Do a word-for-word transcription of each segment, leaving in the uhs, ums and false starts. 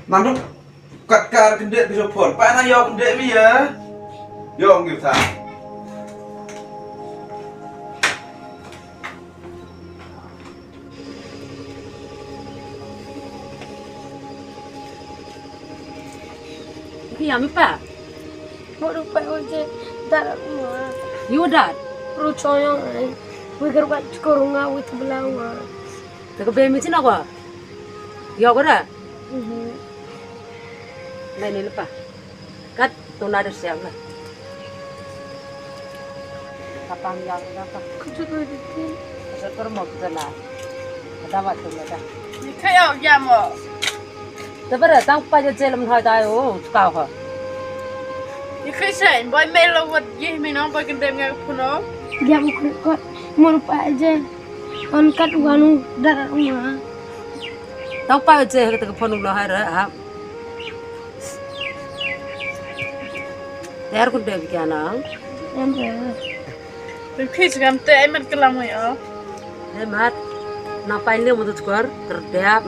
Nang duk kat kar kyndit ki phone. Pa na ïoh kyndit mi ïa. Ïoh ngi ta. Ki ïa mi pa. Mo ru pa oje dar mo. Yu dar. Ru choyong ai. Wi gar wa chkorunga wi tblawa. Te ka be mi china kwa. Ïoh ko da. Mhm. Nai ni lepa. Kat tu na de siang la. Kapang ïoh da pa. Kuchu tu di tin. Kuchu tu mo kuchu la. Kata wa tu la da. Ni kaya ya mo. Te ba da tang pa je je lam hoi dai o ka ho. Ni kai sai boy me lo wat ye me no boy kan dem nga puno. Ya mo ko mo pa je. On kat wanu dar ma. Tang pa je ka ta phone lo ha ra ha. Ter kun de bi kana. Em re. Bi khis gam te ai mat kalam yo. Ai mat. Na pai le mo tu kor ter de ap.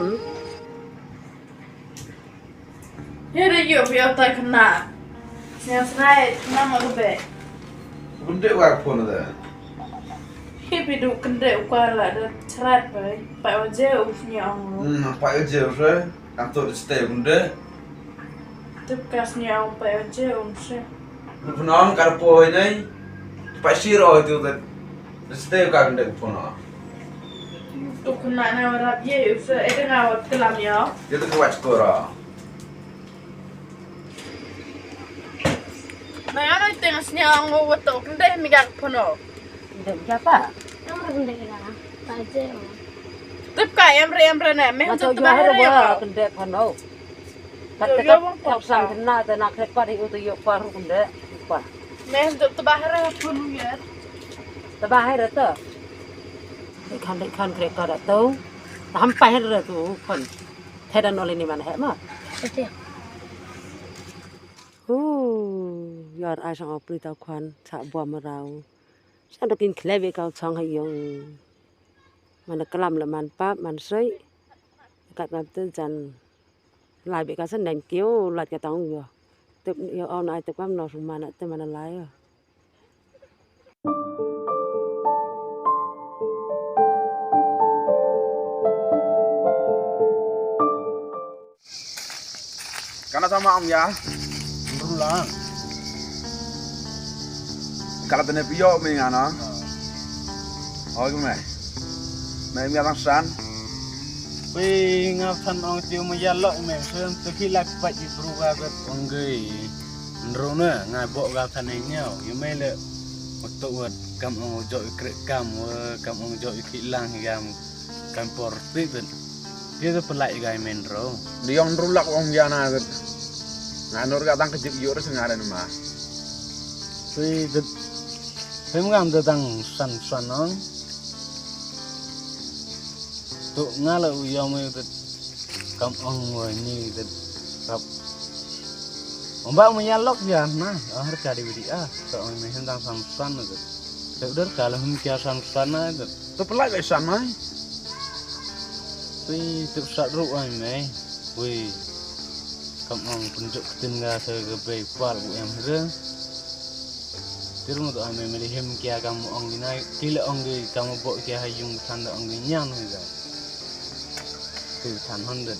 Here yo bi ta kana. Nya srai na ma be. Kun de wa phone da. Hi bi du kun de wa la da chrat bai. Pa wa je u nya ong. Hmm, pa wa je u re. Ang to stay kunde. Tip kas ni au pa je um se. Lu pnong kar po nei. Pa siro tu te. Stay ka kunde pnong. Tu kena na rap ye u se e tengah wat kelam ya. Dia tu kuat skora. Mai ano tengah sini ang wat tu kunde mi gak pnong. Kunde mi gak pa? Ang kunde na. Pa je. Tip ka em re em re ne. Meh tu tu bahar ya. Kunde pnong. Kat te kat kat sang kena te na kret pat i u te yok pat ru kunde. Pat. Meh tu te bahar ya pun ya. Te bahar ya te. Dei khan dei khan kret kat tu. Tam pai ya tu khan. Te dan oli ni man he ma. Hu. Yar ai sang opri tau khan cha bua marau. Sang dokin khle be kau chang ha yong. Man da klam la man pap man soi. Kat pap te jan. Lai be ka sen dang kio lai ka tang yo. Tep yo on ai tep kam no sum mana te mana lai yo. Kana sama om ya. Rulang. Kala tene pio me ngana. Oi me. Me me lang san. Pi ngap san ong tiu me ya lok me sen te ki lak pa ji bru ga bet ong gei. Ndro na nga bo ga san e nyau. Yu me le. Oto wat kam ong jo i krek kam wa kam ong jo i ki lang gam. Kan por ti ben. Ti tu pelai gai men ro. Di ong ru lak ong ya na. Nga nur ka tang kejik yu res nga ren ma. Ti tu. Hem ngam tu tang san san ong. Tu nga la u yom tu. Kam ong wa ni tu. Kap. Ong ba ong ya lok ya na. Ah har ka di widi ah. Tu ong me hem tang san san tu. Tu der ka la hem kia san san na tu. Tu pelai gai san mai. Wi, tip sat ruh ai mei. Wi. Kam ong pynjuk ktien nga sa ka bei kwal u em hre. Tir mu tu ai mei mei him kia kam ong gi nai. Ki le ong gi kam bo kia ha yung than da ong gi nyan hre. Ti than hon det.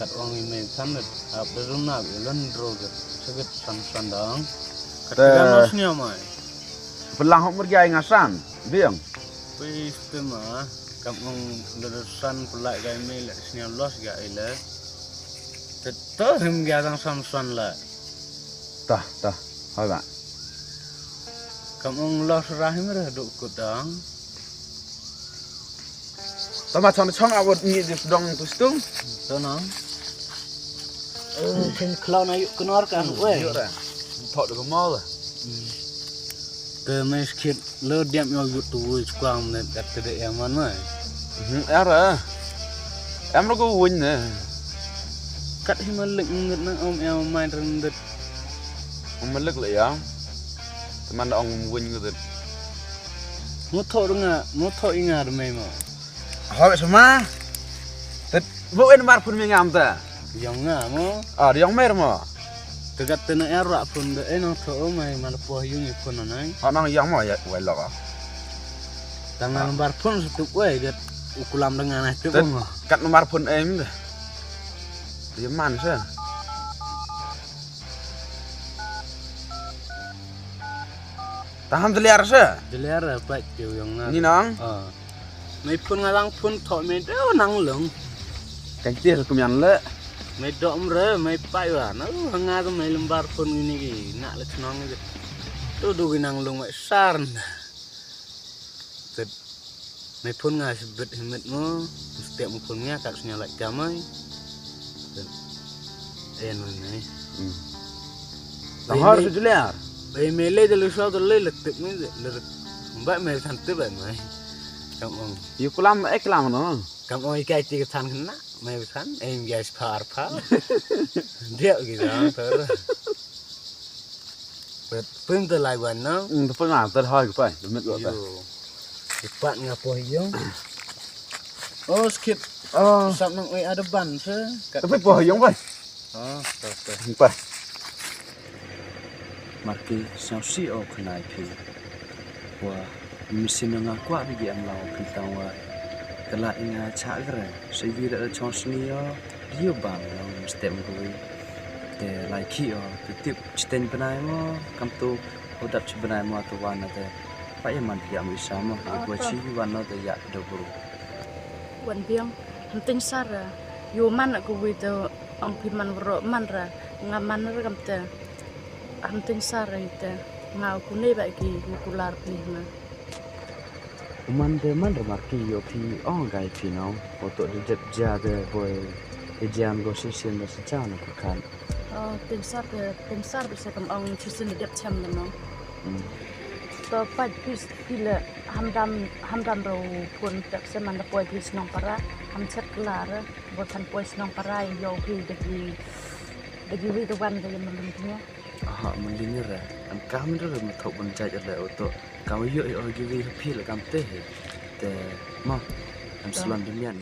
Kat ong gi mei than det. Ap de rum na bi lon dro det. Seget san san dang. Kat te ga no snia mai. Pelang hok merjai ngasan, biang. Pui stem ah, kam ong ladasan pulai gai me le sniam los ga ile. Teto hem ga tang sam san la. Tah, tah, hai ba. Kam ong los rahim reh duk kut dang. Tama chong chong awat ni di sedong tu situ. Tona. Eh, ken klau na yuk kenor kan, weh. Yuk dah. Thok de kemol. Ke mes kit lo diam yo yuk tu wui skwang ne kat te de yaman weh. Hmm, era. Em ro ko wun ne. Kat hi malik nget na om em mai rendet. Om malik le ya. Teman da ong wun nget. Mu thok nga, mu thok inga de mai mo. Hoi sama. Tet Bo en mar phone me ngam ta. Yong nga mo. Ah, yong mer mo. Tegat tena er ra phone de en to o mai mal po yung phone nai. Ah, nang yong mo ya wai lo. Tang nang bar phone setuk wai gat u kulam dengan itu mo. Kat nomor phone em de. Dia man sa. Taham deliar sa. Deliar pat ju yong nga. Ni nang. Ah. Mai phone nga lang phone thok mai deu nang lung. Kan tir kum yan le. Mai dok mre mai pai wa na lu nga tu mai lembar phone gini gi nak le chnong gi. Tu du gi nang lung mai sar na. Tet mai phone nga sibet himet mo. Step mo phone nga kat sunya lak kamai. Tet. Eh no ne. Hmm. Tahar su deliar. Bai mele de lu so de le le tip mai de le. Mbak mai san tip mai. Kam ong. Yu kulam ek lam no. Kam ong ikai ti ke san kena mai san em guys par par. Dia gitu. Pem te lai wan no. Hmm, te pem te hoi ke pai. Met wa pai. Ipat nga po yong. Oh, skip. Oh. Sap nang oi ada ban se. Tapi po yong pai. Ah, tak tak. Pai. Marki sñiaw si o khnai phi. Wa misi na nga kwah bigi am lao khin tang wa. Kala inga cha gre. Sai vi da chong sni o. Dio bam no mesti mgui. Te lai ki o. Te tip chiten benai mo. Kam tu hodap chi benai mo tu wan na te. Pa ya man ya mi sa mo. Wa chi wan no te ya da buru. Wan biang. Hmting sar. Yo man ko wi te. Ong phi man wro man ra nga man ra kam te. Am ting sar ra te. Nga u kune ba ki ngu kular phi nga. U man de man ra mar ki yo phi ong gai phi no. O to de dep ja de boy. E jan go shishin da sa cha na ka kan. Oh, ting sar de ting sar de sa kam ong shishin de dep chem de no. Hmm. To pat phi phi le hamdam hamdam ro pun tep se man de boy phi snong para ham chet klar. Bot kan poi shnong parai yo phi dagi dagi wi da wan da yam ling nya. Aha, mling ra. An kam ra ma thok bun jai le oto. Kam yo yo gi wi phi la kam te he. Te ma. An slon de mian.